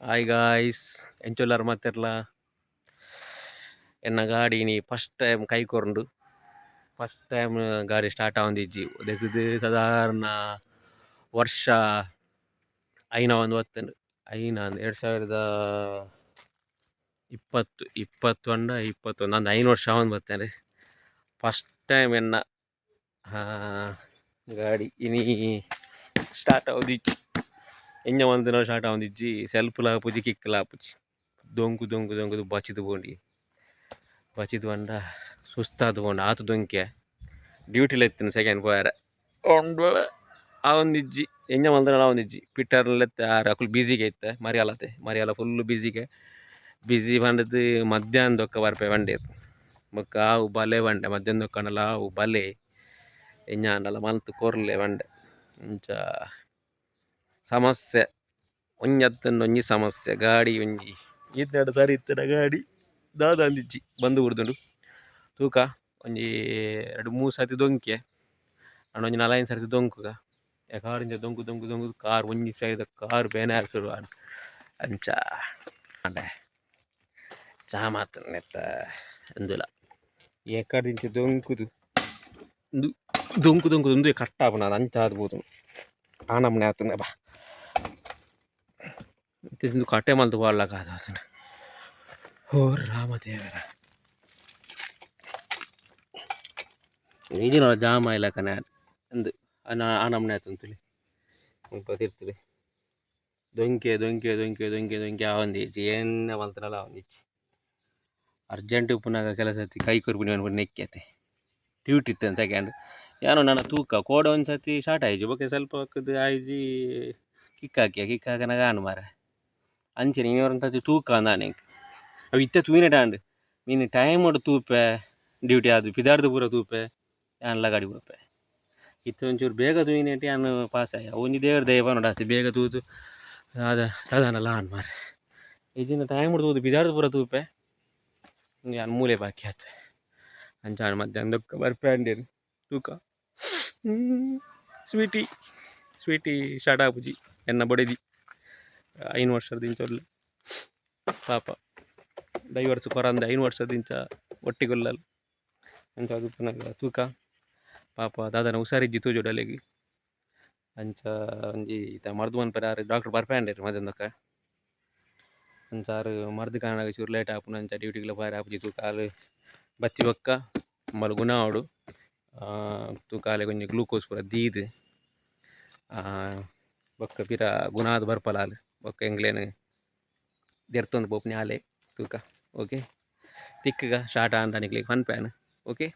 Hi guys, ಎಂಚ ಉಲ್ಲರ್ ಮಾತೆರ್ಲ? ಎನ್ನ ಗಾಡಿ ಇನಿ ಫಸ್ಟ್ ಟೈಮ್ ಕೈ ಕೊರ್ಂಡು. ಫಸ್ಟ್ ಟೈಮ್ ಗಾಡಿ ಸ್ಟಾರ್ಟ್ ಆವೊಂದಿಜ್ಜಿ. ದೆತ್ತ್‌ದ್ ಸಾಧಾರಣ ವರ್ಷ ಐನ ಆವೊಂದು ಬತ್ತ್ಂಡ್. ಐನ 2020, 20 ಪಂಡ 21, ಅಂದ್ 5 ವರ್ಷ ಆವೊಂದು ಬತ್ತ್ಂಡ್. ಫಸ್ಟ್ ಟೈಮ್ ಎನ್ನ ಗಾಡಿ ಇನಿ ಸ್ಟಾರ್ಟ್ ಆವೊಂದಿಜ್ಜಿ. ಎಂಚ ಮಲ್ತ್ಂಡ ಸ್ಟಾರ್ಟ್ ಆವೊಂದಿಜ್ಜಿ. ಸೆಲ್ಫ್ ಲ ಆಪುಜಿ, ಕಿಕ್ ಲ ಆಪುಜಿ. ದೊಂಕು ದೊಂಕು ದೊಂಕುದು ಬಚ್ಚಿದ್ ಪೋಂಡಿ. ಬಚ್ಚಿದ್ ಪಂಡ ಸುಸ್ತಾದ್ ಪೋಂಡು, ಆತ್ ದೊಂಕೆ. ಡ್ಯೂಟಿಲ ಇತ್ತಿನ ಸೆಕೆಂಡ್ ಪೋಯೆರೆ ಆವೊಂದಿಜ್ಜಿ. ಎಂಚ ಮಲ್ತ್ಂಡಲ ಆವೊಂದಿಜ್ಜಿ. ಪಿಟ್ಟರ್ನ್ ಲೆತ್ತೆ. ಆರ್ ಅಕುಲು ಬಿಸಿಗೆ ಇತ್ತೆ. ಮರಿಯಾಲತೆ, ಮರಿಯಾಲ ಫುಲ್ ಬಿಸಿಗೆ. ಬಿಸಿ ಪಂಡ್‌ದ್ ಮಧ್ಯಾಹ್ನ ದೊಕ್ಕ ಬರ್ಪೆ ಪಂಡೆರ್. ಬೊಕ್ಕ ಆವು ಬಲೆ ಪಂಡೆ, ಮಧ್ಯಾಹ್ನ ದೊಕ್ಕ ಆಂಡಲ ಆವು ಬಲೆ, ಎಂಚ ಆಂಡಲ ಮಲ್ತ್ ಕೊರ್ಲೆ ಪಂಡೆ. ಅಂಚ ಸಮಸ್ಯೆ ಒಂಜಿ ಅತ್ತಂಡ ಒಂಜಿ ಸಮಸ್ಯೆ. ಗಾಡಿ ಒಂಜಿ ಈತ್ನೇಟ ಸರಿ ಇತ್ತಿನ ಗಾಡಿ ದಾದಾಂದಿಜ್ಜಿ, ಬಂದ್ ಬುಡ್ದುಂಡು. ತೂಕ, ಒಂಜಿ ರಡ್ಡ್ ಮೂಜಿ ಸರ್ತಿ ದೊಂಕೆ. ಆಂಡ ಒಂಜಿ ನಾಲೈನ್ ಸರ್ತಿ ದೊಂಕುಗ. ಕಾರ್ ಇಂಚ ದೊಂಕು ದೊಂಕು ದೊಂಕು ಕಾರ್ ಒಂಜಿ ಸೈಡ್ ಕಾರ್ ಬೇನೆ ಆಪುಂಡು. ಅಂಚ ಆಂಡ ಜಾಮ್ ಆತುಂಡು ನೆತ್ತ ಉಂದುಲ. ಎಕಡಿಂಚ ದೊಂಕುದು ಉಂದು ದೊಂಕು ದೊಂಕುದು ಉಂದುವೆ ಕಟ್ ಆಪುಂಡು. ಅಂಚ ಆದ್ ಪೋತುಂಡು. ಆ ನಮೂನೆ ಆತುಂಡು ಅಬ್ಬಾ. ಇತ್ತೆ ಉಂದು ಕಟ್ಟೆ ಮಲ್ತ್ ಪಾಡ್ಲಕ ಆತುಂಡು. ಓ ರಾಮ ದೇವರ. ಇಂಜಿನ ಜಾಮ್ ಆಯಿಲಕನೆ ಉಂದು ಆ ನಮೂನೆ ಆತುಂಡು ತೂಲೆ. ಮುಲ್ಪ ತಿರ್ತುಡು ದೊಂಕೆ ದೊಂಕೆ ದೊಂಕೆ ದೊಂಕೆ ದೊಂಕೆ ಆವೊಂದಿಜ್ಜಿ. ಎನ್ನ ಮಲ್ತ್ಂಡಲ ಆವೊಂದಿಜ್ಜಿ. ಅರ್ಜೆಂಟ್ ಉಪ್ಪುನಗ ಕೆಲವು ಸರ್ತಿ ಕೈ ಕೊರ್ಪಿನಿ ಪನ್ಪುನ ನೆಕ್ಕೆ ಅತೆ. ಡ್ಯೂಟಿ ಇತ್ತೆ ಸೆಕೆಂಡ್ ಯಾನ್ ನನ ತೂಕ. ಕೋಡೆ ಒಂಜಿ ಸರ್ತಿ ಸ್ಟಾರ್ಟ್ ಆಯಿಜಿ. ಬೊಕ್ಕ ಸ್ವಲ್ಪ ಹೊತ್ತುದು ಆಯಿಜಿ. ಕಿಕ್ ಹಾಕಿಯ, ಕಿಕ್ ಹಾಕನಗ ಆಂಡ್ ಮಾರ್ರೆ. ಅಂಚನೆ ಇನಿ ಒಂಜಿ ತೂಕ ಅಂದ್ ಎಂಕ್. ಅವು ಇತ್ತೆ ತೂಯಿನೆಟ ಆಂಡ್. ಮಿನಿ ಟೈಮ್ ಡ್ ತೂಪೆ. ಡ್ಯೂಟಿ ಆದ್ ಪಿದಾಡ್ದ್ ಪೂರ ತೂಪೆ. ಯಾನ್ಲ ಗಾಡಿ ಪೋಪೆ. ಇತ್ತೆ ಒಂಚೂರು ಬೇಗ ತೂಯಿನೆಟ್ ಯಾನ್ ಪಾಸ್ ಆಯೆ. ಅವು ಒಂಜಿ ದೇವೆರ್ ದಯೆ ಪನೊಡು ಆತೆ. ಬೇಗ ತೂದು ದಾದ ದಾದಾಂಡಲ ಆಂಡ್ ಮಾರ್ರೆ. ಇಜ್ಜಿಂಡ ಟೈಮ್ ಡ್ ತೂದು ಪಿದಾಡ್ದ್ ಪೂರ ತೂಪೆ. ಯಾನ್ ಮೂಲೆ ಬಾಕಿ ಆತೆ. ಅಂಚಾಂಡ್ ಮಧ್ಯಾಹ್ನ ಬೊಕ್ಕ ಬರ್ಪೆ ಪಂಡೆರ್, ತೂಕ. ಸ್ವೀಟಿ, ಸ್ವೀಟಿ ಸ್ಟಾರ್ಟ್ ಆಪುಜಿ. ಎನ್ನ ಬೊಡೆದಿ 5 ವರ್ಷದಿಂಚ ಉಲ್ಲೆ. ಪಾಪ, ಡೈವರ್ಸ್ ಕೊರಂದೆ 5 ವರ್ಷದಿಂಚ ಒಟ್ಟಿಗೆ ಉಲ್ಲಲ್. ಅಂಚ ಉಪ್ಪುನಗ ತೂಕ. ಪಾಪ, ದಾದನ ಹುಷಾರಿಜ್ಜಿ ತೋಜೊಡು ಅಲೆಗ್. ಅಂಚ ಒಂಜಿ ಇತ್ತೆ ಮರ್ದ್ ಮನ್ಪೆರೆ ಆರ್ ಡಾಕ್ಟರ್ ಬರ್ಪೆ ಪಂಡೆರ್ ಮಧ್ಯಾಹ್ನ ಬೊಕ್ಕ. ಅಂಚ ಆರ್ ಮರ್ದ್ ಕಾಣಗ ಚೂರು ಲೇಟ್ ಆಪುಂಡು. ಅಂಚ ಡ್ಯೂಟಿಗ್ಲ ಪೋಯೆರೆ ಆಪುಜಿ. ತೂಕ, ಆಲ್ ಬತ್ತಿ ಬೊಕ್ಕ ಉಂಬಲ್ ಗುಣ ಆವೊಡು. ತೂಕ, ಅಲೆಗ್ ಒಂಜಿ ಗ್ಲೂಕೋಸ್ ಪೂರ ದೀದ್ ಬೊಕ್ಕ ಪಿರ ಗುಣ ಆದ್ ಬರ್ಪಲ್ ಆಲ್. ಬೊಕ್ಕ ಎಂಕ್ಲೆನ್ ದೆರ್ತೊಂದು ಪೋಪಿನಿ ಆಲೆ. ತೂಕ, ಓಕೆ. ತಿಕ್ಕುಗ, ಸ್ಟಾರ್ಟ್ ಆಂಡ ನಿಕ್ಲೆಗ್ ಪನ್ಪೆ ಯಾನ್. ಓಕೆ.